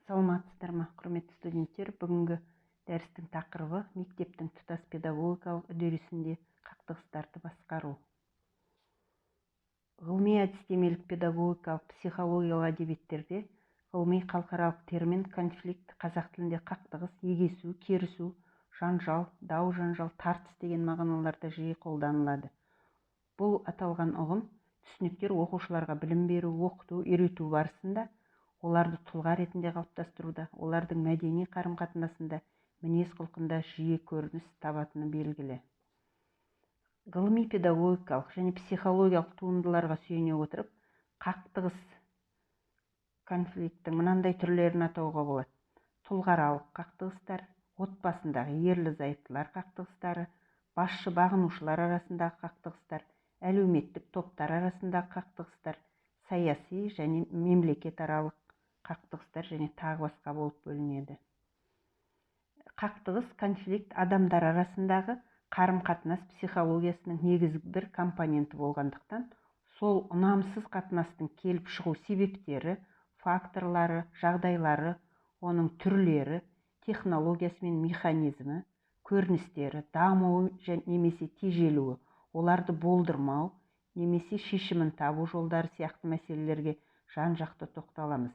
Саламатсыздар ма, құрметті студенттер! Бүгінгі дәрістің тақырыбы: мектептің тұтас педагогикалық үдерісінде қақтығыстарды басқару. Ғылыми, әдістемелік, педагогикалық, психологиялық әдебиеттерде ғылыми халықаралық термин конфликт қазақ тілінде қақтығыс, егесу, керісу, жанжал, дау-жанжал, тартыс деген мағыналарда жиі қолданылады. Бұл аталған ұғым, түсініктер оқушыларға білім беру, оқыту, үйрету барысында оларды тұлға ретінде қалыптастыруда, олардың мәдени қарым-қатынасында, мінез-құлқында жиі көрініс табатыны белгілі. Ғылыми, педагогикалық және психологиялық туындыларға сүйене отырып, қақтығыс, конфликттің мынандай түрлерін атауға болады: тұлғааралық қақтығыстар, отбасындағы ерлі-зайыптылар қақтығыстары, басшы бағынушылар арасындағы қақтығыстар, әлеуметтік топтар арасындағы қақтығыстар, саяси және мемлекетаралық қақтығыстар және тағы басқа болып бөлінеді. Қақтығыс, конфликт адамдар арасындағы қарым-қатынас психологиясының негізгі бір компоненті болғандықтан, сол ұнамсыз қатынастың келіп шығу себептері, факторлары, жағдайлары, оның түрлері, технологиясы мен механизмі, көріністері, дамуы немесе тежелуі, оларды болдырмау немесе шешімін табу жолдары сияқты мәселелерге жан-жақты тоқталамыз.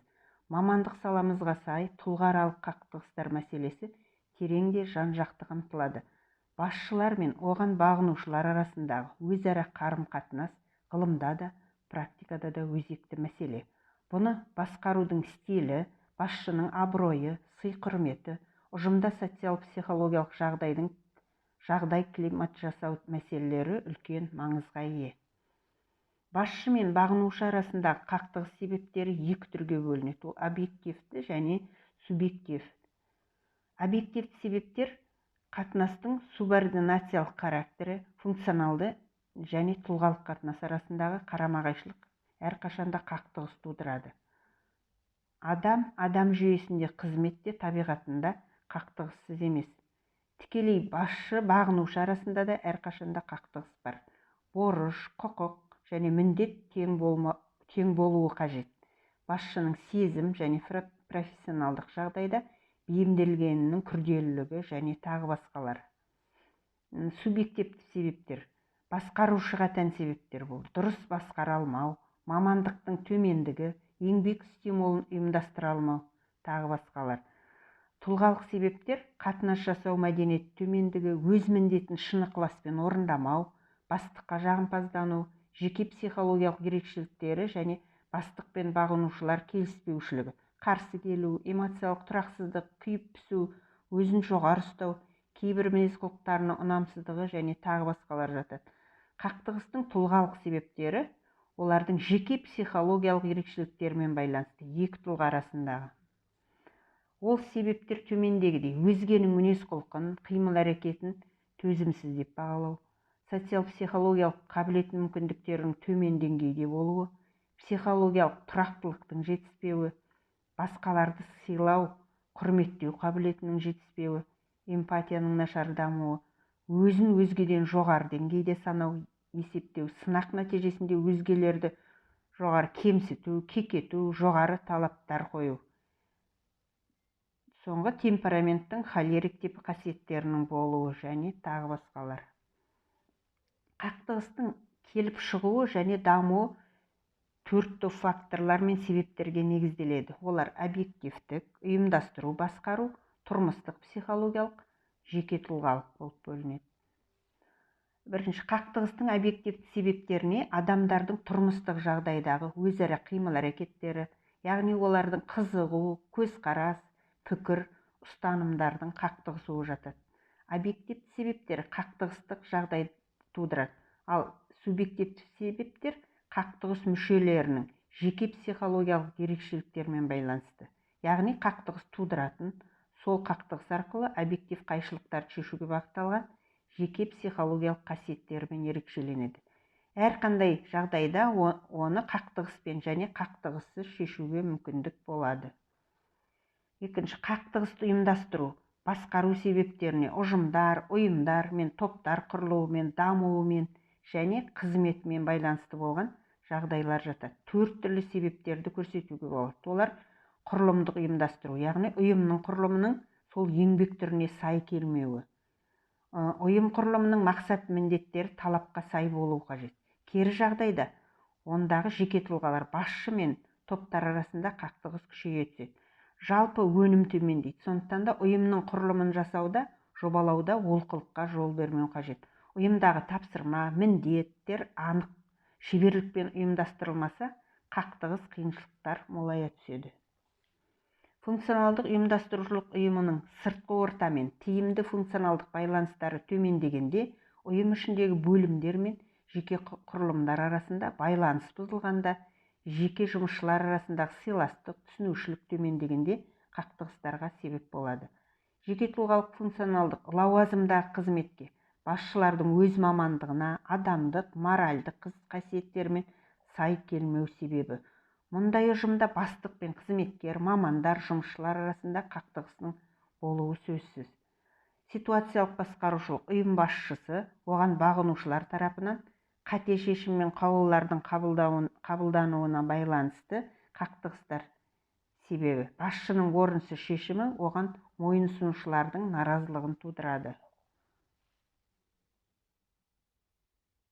Мамандық саламызға сай тұлғааралық қақтығыстар мәселесі терең де жан-жақты қамтылады. Басшылар мен оған бағынушылар арасындағы өзара қарым-қатынас ғылымда да, практикада да өзекті мәселе. Бұны басқарудың стилі, басшының абыройы, сый-құрметі, ұжымда социал-психологиялық жағдай климат жасау мәселелері үлкен маңызға ие. Басшы мен бағынушы арасындағы қақтығыс себептері екі түрге бөлінеді. Ол объективті және субъектив. Объективті себептер: қатынастың субординациялық характері, функционалды және тұлғалық қатынас арасындағы қарама-қайшылық әрқашанда қақтығыс тудырады. Адам адам жүйесінде қызметте табиғатында қақтығыссыз емес. Тікелей басшы бағынушы арасында да әрқашанда қақтығыс бар. Борыш, құқық және міндет тең болуы қажет. Басшының сезім және профессионалдық жағдайда бейімделгенінің күрделілігі және тағы басқалар. Субъективті себептер: басқарушыға тән себептер бұл: дұрыс басқара алмау, мамандықтың төмендігі, еңбек стимулын ұйымдастыра алмау, тағы басқалар. Тұлғалық себептер: қатынас жасау мәдениеті төмендігі, өз міндетін шын ықыласпен орындамау, бастыққа жағымпаздану, жеке психологиялық ерекшеліктері және бастық пен бағынушылар келіспеушілігі, қарсы келу, эмоциялық тұрақсыздық, күйіп пісу, өзін жоғары ұстау, кейбір мінез-құлықтарының ұнамсыздығы және тағы басқалар жатады. Қақтығыстың тұлғалық себептері олардың жеке психологиялық ерекшеліктерімен байланысты екі тұлға арасындағы. Ол себептер төмендегідей: өзгенің мінез-құлқын, қимыл-әрекетін төзімсіз деп бағалау, социал-психологиялық қабілет мүмкіндіктерінің төмен деңгейде болуы, психологиялық тұрақтылықтың жетіспеуі, басқаларды сыйлау, құрметтеу қабілетінің жетіспеуі, эмпатияның нашар дамуы, өзін өзгеден жоғары деңгейде санау, есептеу, сынақ нәтижесінде өзгелерді жоғары кемсіту, кекету, жоғары талаптар қою. Соңғы темпераменттің холерик типі қасиеттерінің болуы және тағы басқалар. Қақтығыстың келіп шығуы және дамуы төрт топ факторлар мен себептерге негізделеді. Олар: объективтік, ұйымдастыру, басқару, тұрмыстық, психологиялық, жеке тұлғалық болып бөлінеді. Бірінші, қақтығыстың объективті себептеріне адамдардың тұрмыстық жағдайдағы өзара қимыл-әрекеттері, яғни олардың қызығу, көзқарас, пікір, ұстанымдардың қақтығысуы жатады. Объективті себептер қақтығыстық жағдай тудырады, ал субъективті себептер қақтығыс мүшелерінің жеке психологиялық ерекшеліктерімен байланысты, яғни қақтығыс тудыратын, сол қақтығыс арқылы объектив қайшылықтарды шешуге бағытталған жеке психологиялық қасиеттерімен ерекшеленеді. Әрқандай жағдайда оны қақтығыспен және қақтығыссыз шешуге мүмкіндік болады. Екінші, қақтығысты ұйымдастыру, басқару себептеріне ұжымдар, ұйымдар мен топтар құрылуымен, дамуымен және қызметімен байланысты болған жағдайлар жатады. Төрт түрлі себептерді көрсетуге болады. Олар: Құрылымдық ұйымдастыру, яғни ұйымның құрылымының сол еңбек түріне сай келмеуі. Ұйым құрылымының мақсат міндеттері талапқа сай болуы қажет. Кері жағдайда ондағы жеке тұлғалар, басшы мен топтар арасында қақтығыс күшейе түседі. Жалпы өнім төмендейді. Сондықтан да ұйымның құрылымын жасауда, жобалауда олқылыққа жол бермеу қажет. Ұйымдағы тапсырма, міндеттер анық, шеберлікпен ұйымдастырылмаса, қақтығыс, қиыншылықтар молая түседі. Функционалдық ұйымдастырушылық ұйымының сыртқы ортамен тиімді функционалдық байланыстары төмендегенде, ұйым ішіндегі бөлімдер мен жеке құрылымдар арасында байланыс бұзылғанда, жеке жұмысшылар арасындағы сыйластық, түсінушілік төмендегенде қақтығыстарға себеп болады. Жеке тұлғалық функционалдық лауазымдағы қызметке басшылардың өз мамандығына, адамдық, моральдық қасиеттерімен сай келмеу себебі. Мұндай ұжымда бастық пен қызметкер, мамандар, жұмысшылар арасында қақтығыстың болуы сөзсіз. Ситуациялық басқарушылық ұйым басшысы оған бағынушылар тарапынан қате шешім мен қаулылардың қабылдануына байланысты қақтығыстар себебі. Басшының орынсыз шешімі оған мойынсұнушылардың наразылығын тудырады.